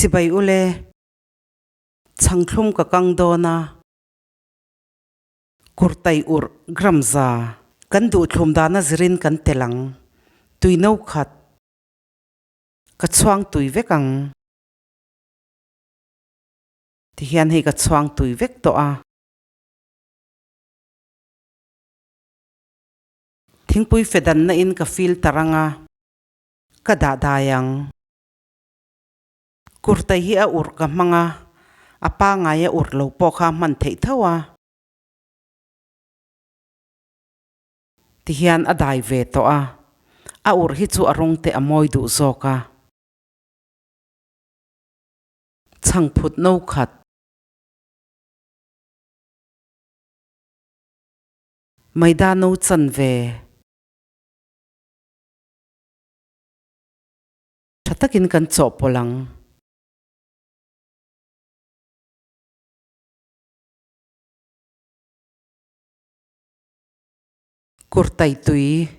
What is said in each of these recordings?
Chibai ule, chhangthlum ka kang dawn a, kurtai urh gram za kan duhthlum dana zirin kan tel ang, tui no khat ka chhuang tui vek ang. Tihian hei ka chhuang tui vek tawh a. Thingpui fe danna in ka filter anga ka dah dai ang. Kurtai hi a urh ka hmang a, a pangai a urh lo pawh kha a hman theih tho a. Tihian a dai ve tawh a, a urh hi chu a rawng te a mawi duh zawk a. Chhangphut no khat. Maida no chan ve. Tha takin kan chawhpawlh ang. Kurtai tui.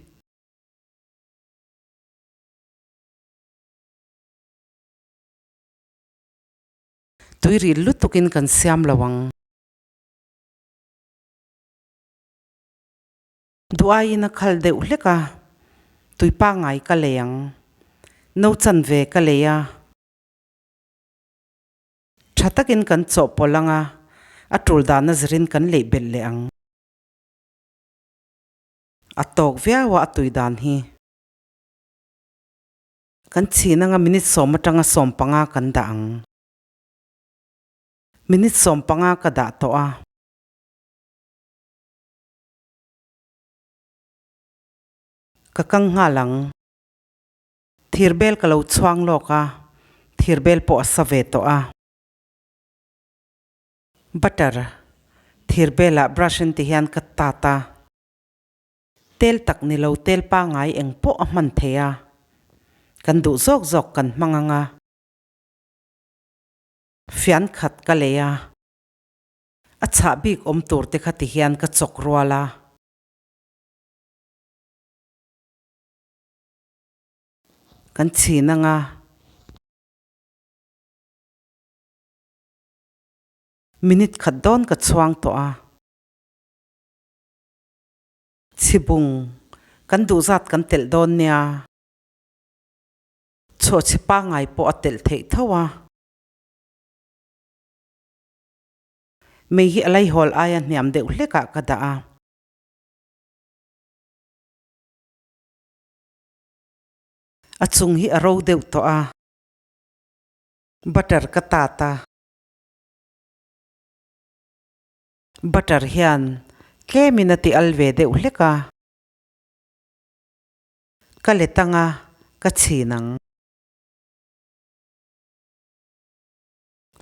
Tui ril lutukin kan siam lo ang. Duh aiin a khal deuh hlek a, tui pangngai ka lei ang. No chanve ka lei a. Tha takin kan chawhpawlh ang a, a tul dahna zirin kan leih belh leh ang. A tawk viau a a tui dan hi. Kan chhin anga minute sawm atanga 15 kan dah ang. Minute 15 ka dah tawh a. Ka kang nghal ang. Thirbel ka lo chhuang lawk a, thirbel pawh a sa ve tawh a. Butter, thirbel ah brush in ti hian ka tat a. Tel tak ni lo tel pangai eng pawh a hman thei a. Kan duh zawk zawk kan hmang ang a. Fian khat ka lei a. A chhah bik awm tur te kha ti hian ka chawk rual a. Kan chhin ang a. Minute khat dawn ka chhuang tawh a. Chhibung kan duh zat kan telh dawn nia. Chhuahchhi pangngai pawh a telh theih tho a. Mei hi a laihawl aia hniam deuh hlekah ka dah a. A chung hi a ro deuh tawh a. Butter ka tat a. Butter hian tlemin a ti al ve deuh hlek a. Ka let anga ka chhin ang.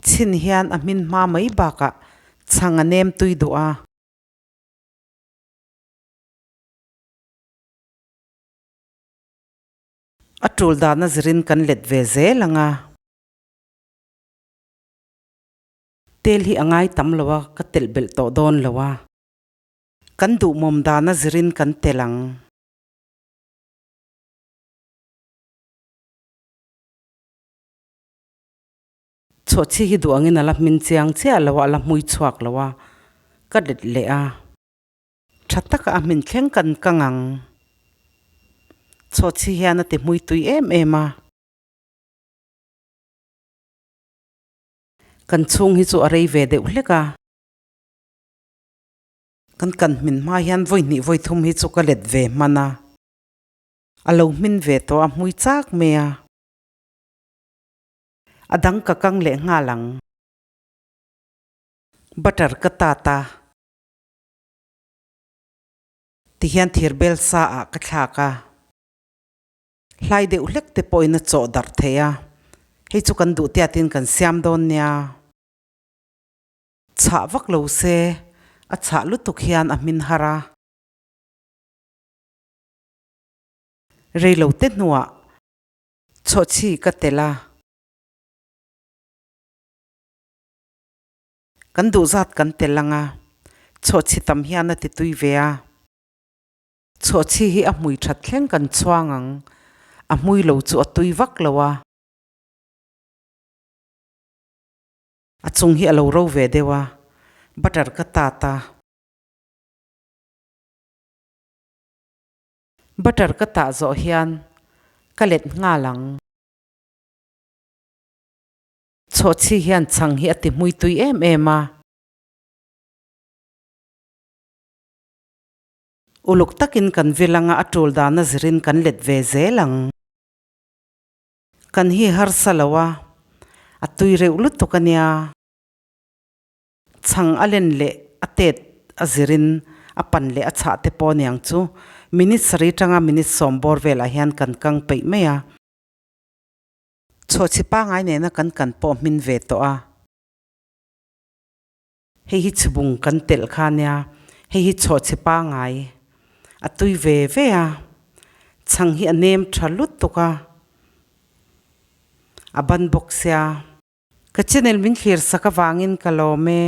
Chhin hian a hmin hma mai bakah chhang a nem tui duh a. A tul dana zirin kan let ve zel ang a. Tel hi a ngai tam lo a, ka telh belh tawh dawn lo a. Kan duhmawm dana zirin kan telh ang. Chhuahchhi hi duh angin a la hmin chiang chiah lo a, a la hmui chhuak lo a, ka let leh a. Tha taka a hmin thleng kan kang ang. Chhuahchhi hian a ti hmui tui em em a. Kan chhung hi chu a rei ve deuh hlek a. Kan kan hmin hma hian vawi hnih vawi thum hi chu ka let ve hman a. A lo hmin ve tawh a, hmui chak mai a. A dang ka kang leh nghal ang. Butter ka tat a. Tihian thirbel sa ah ka thlak a. Hlai deuh hlek te pawhin a chawh darh thei a. Hei chu kan duh tiatin kan siam dawn nia. Chhah vak lo se, a chhah lutuk hian a hmin har a. Reilo te hnuah Chhawhchhi ka tel a. Kan duh zat kan tel ang a. Chhawhchhi tam hian a ti tui ve a. Chhawhchhi hi a hmui that thleng kan chhuang ang. A hmui lo chu a tui vak lo a. A chung hi a lo ro ve deuh a, butter ka tat a. Butter ka tah zawh hian ka let nghal ang. Chhawhchhi hian chhang hi a ti hmui tui em em a. Uluk takin kan vil anga a tul dana zirin kan let ve zel ang. Kan hi harsa lo a, a tui reuh lutuk a nia. Chhang a len leh a tet a zirin a pan leh a chhah te pawh aniang chu minute sarih tanga minute sawm bawr velah hian kan kang peih mai a. Chhawhchhi pangai nena kan kan pawh hmin ve tawh a. Hei hi chhibung kan telh kha nia, hei hi chhawhchhi pangai a tui ve ve a, chhang hi a nem tha lutuk a, a ban bawk sia. Ka channel min thlir sak avangin ka lawm e.